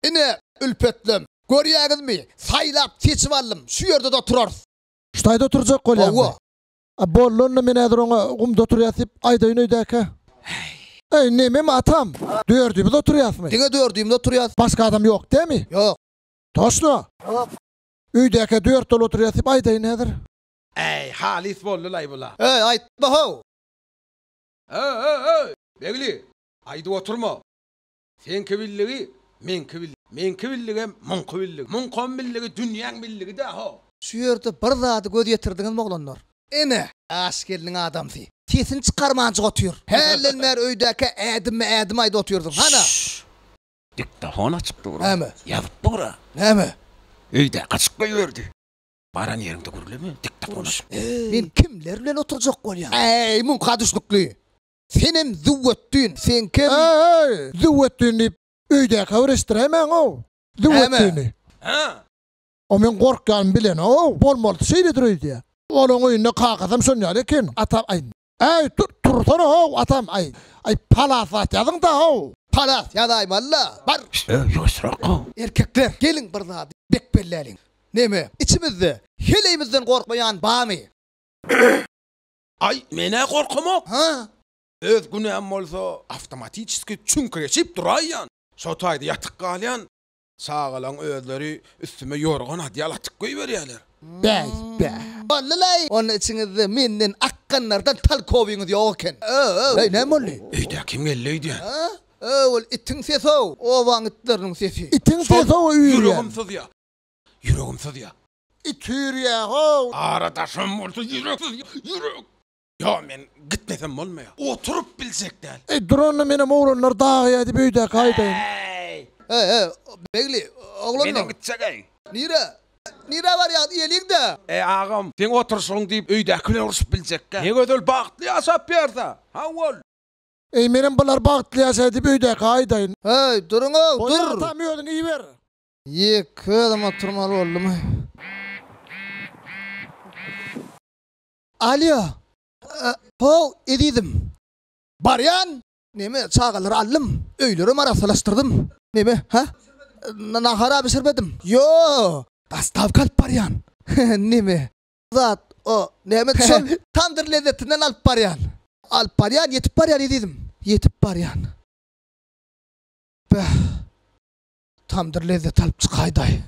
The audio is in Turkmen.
Ine, ülpetlem, görýäňizmi, saýlap-seçip aldym, şu ýerde-de oturarys. Şu taýda oturjak bolýaňmy? Hawa. A boldy onda men häzir oňa gumda oturýas diýip aýdaýyn öýdäkä. Eý, nememi atam? Dördümiz oturýasmy? Diňe dördümiz oturýas. Başga adam ýok dämi? Ýok. Toşno? Ýok. Öýdäkä dört bolup oturýas diýip aýdaýyn häzir. Äý, halys boldy-laý bula. Eý, aýtma how! Ö-ö-öý, Begli, aýdyp oturma. Seňki bildigi, meňki bildigi. Meňki bildigem, muňky bildigi. Muňkam bildigi, dünýäň bildigi-dä, how! Şu ýerde bir zady göz ýetirdiňizmi, oglanlar? Ene, ýaş gelniň adamsy. Sesini çykarmanjyk otyr. Hälden bäri öýdäkä ädimme-ädim aýdyp otyrdyň. Hana? Şşş! Diktofon açyp dur-a. Näme? Ýazyp dur-a. Näme? Öýdäki açyp goýberdi. Baran ýeriňde gürleme, diktofon açyp. Men kimler bilen oturjak bolýan? Äý, muňka düşnükli. Senem züwwetdin, seňkem. Äý, züwwetdin diýip, öýdäkä bir eşitdiräýmäň-ow. Züwwetdini. Hä? O meň gorkýanym bilenok-ow. Bolmalysy şeýledir öýdýä. Olaň öýünde kakasam şon ýaly eken. Atam, aý, äý, tur, tursana-how, atam, aý, aý, palas zat ýazyň-da-how. Palas ýazaýmaly-la, bar. Öý, ýuwaşrak-how. Erkekler, geliň bir zady bek belläliň. Neme, içimizde heleýimizden gorkmaýan barmy? Aý, men-ä gorkamok. Hä? Öz günäm bolsa, awtomatiçeski çüňke geçip duraýýan. Şo taýda ýatyp galýan. Çagalaň özleri üstüme ýorgan adýal atyp goýberýärler. Bäý, bä. Boldy-laý! Onda içiňizde menden akganlardan talkowyňyz ýok eken. Ö-ö-ö! Näme boldy? Öýdä kim geldi öýdýän? Hä? Ö, ol itiň sesi-ow, obaň itleriniň sesi. Itiň sesi-ow üýrýän. Ýüregim syzýar. Ýüregim syzýar. It üýrýär-ow. Ara daşam bolsa ýürek syzýar, ýürek. Ýo, men gitmesem bolmaýar. Oturyp biljek däl. Eý, dur onda menem oglanlar dagaýa diýip öýdäki aýdaýyn. Eý! Eý, eý, Begli, oglanlar. Menem gitjek-eý. Nirä? Nirä barýaňyz, iýeliň-dä. Eý, agam, seň oturyşygyň diýip öýdäki bilen urşup biljekkä. Ne gözel bagtly ýaşap ýörse. Hawa. Eý, menem bular bagtly ýaşaýar diýip öýdäki aýdaýyn. Eý, duruň-ow, dur! Bolýar atam, özüň iýiber. Ýeke özüm oturmaly boldumy? Alýo. How, ezizim. Barýan. Neme, çagalary aldym. Öýlerem arassalaşdyrdym. Neme, hä? Nahar-a bişirmedim. Ýo, dostawka alyp barýan. Neme, zat, o, näme, şol tamdyr lezzetinden alyp barýan. Alyp barýan, ýetip barýan, ezizim. Ýetip barýan. Bäh. Tamdyr lezzet alyp çykaýdaý.